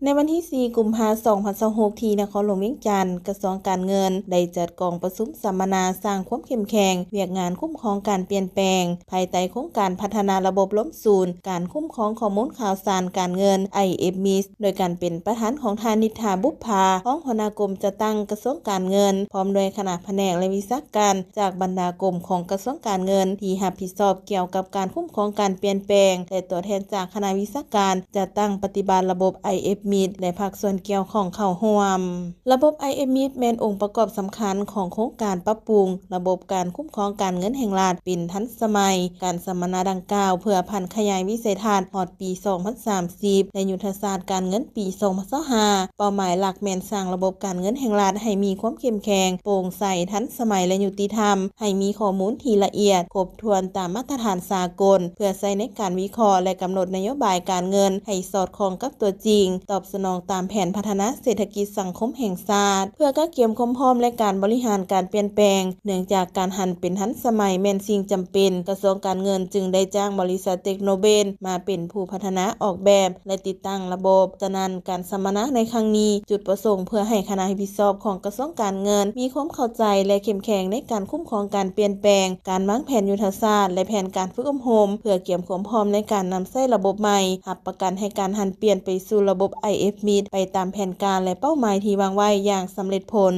ໃນວັນທີສີ່ ກຸມພາ ສອງພັນຊາວຫົກ ທີ່ນະຄອນຫຼວງວຽງຈັນ, ກະຊວງການເງິນໄດ້ຈັດກອງປະຊຸມສຳມະນາສ້າງຄວາມເຂັ້ມແຂງວຽກງານຄຸ້ມຄອງການປ່ຽນແປງ ພາຍໃຕ້ໂຄງການພັດທະນາລະບົບລວມສູນການຄຸ້ມຄອງຂໍ້ມູນຂ່າວສານການເງິນ ໄອເອັຟ ມິດ ໂດຍການເປັນປະທານຂອງທ່ານ ນິດຖາ ບຸບຜາ ຮອງຫົວໜ້າກົມຈັດຕັ້ງກະຊວງການເງິນ ພ້ອມດ້ວຍຄະນະພະແນກ ແລະ ວິຊາການຈາກບັນດາກົມຂອງກະຊວງການເງິນທີ່ຮັບຜິດຊອບກ່ຽວກັບການຄຸ້ມຄອງການປ່ຽນແປງ ແລະ ຕົວແທນຈາກຄະນະວິຊາການ ຈັດຕັ້ງປະຕິບັດລະບົບ ໄອເອັຟ ມິດ ແລະ ພາກສ່ວນກ່ຽວຂ້ອງເຂົ້າຮ່ວມ. ລະບົບ ໄອເອັຟ ມິດ ແມ່ນອົງປະກອບສຳຄັນຂອງໂຄງການປັບປຸງລະບົບການຄຸ້ມຄອງການເງິນແຫ່ງລັດເປັນທັນສະໄໝ. ການສຳມະນາດັ່ງກ່າວເພື່ອຜັນຂະຫຍາຍວິໄສທັດຮອດປີສອງພັນສາມສິບ ແລະ ຍຸດທະສາດການເງິນປີສອງພັນຊາວຫ້າ. ເປົ້າໝາຍຫຼັກແມ່ນສ້າງລະບົບການເງິນແຫ່ງລັດໃຫ້ມີຄວາມເຂັ້ມແຂງ, ໂປ່ງໃສ, ທັນສະໄໝ ແລະ ຍຸຕິທຳ, ໃຫ້ມີຂໍ້ມູນທີ່ລະອຽດ, ຄົບ ຖ້ວນຕາມມາດຕະຖານສາກົນ ເພື່ອໃຊ້ໃນການວິເຄາະ ແລະ ກຳນົດນະໂຍບາຍການເງິນໃຫ້ສອດຄ່ອງກັບຕົວຈິງ, ຕອບສະໜອງຕາມແຜນພັດທະນາເສດຖະກິດສັງຄົມແຫ່ງຊາດ. ເພື່ອກະກຽມຄວາມພ້ອມໃນການບໍລິຫານການປ່ຽນແປງ, ເນື່ອງຈາກການຫັນເປັນທັນສະໄໝແມ່ນສິ່ງຈຳເປັນ, ກະຊວງການເງິນຈຶ່ງໄດ້ຈ້າງບໍລິສັດເຕັກໂນເບນມາເປັນຜູ້ພັດທະນາອອກແບບ ແລະ ຕິດຕັ້ງລະບົບ. ສະນັ້ນ, ການສຳມະນາໃນຄັ້ງນີ້ ຈຸດປະສົງເພື່ອໃຫ້ຄະນະຮັບຜິດຊອບຂອງກະຊວງການເງິນມີຄວາມເຂົ້າໃຈ ແລະ ເຂັ້ມແຂງໃນການຄຸ້ມຄອງການປ່ຽນແປງ, ການວາງແຜນຍຸດທະສາດ ແລະ ແຜນການຝຶກອົບຮົມ ເພື່ອກຽມຄວາມພ້ອມໃນການນຳໃຊ້ລະບົບໃໝ່, ຮັບປະກັນໃຫ້ການຫັນປ່ຽນໄປສູ່ລະບົບ ໄອເອັຟ ມິດ ໄປຕາມແຜນການ ແລະ ເປົ້າໝາຍທີ່ວາງໄວ້ຢ່າງສຳເລັດຜົນ.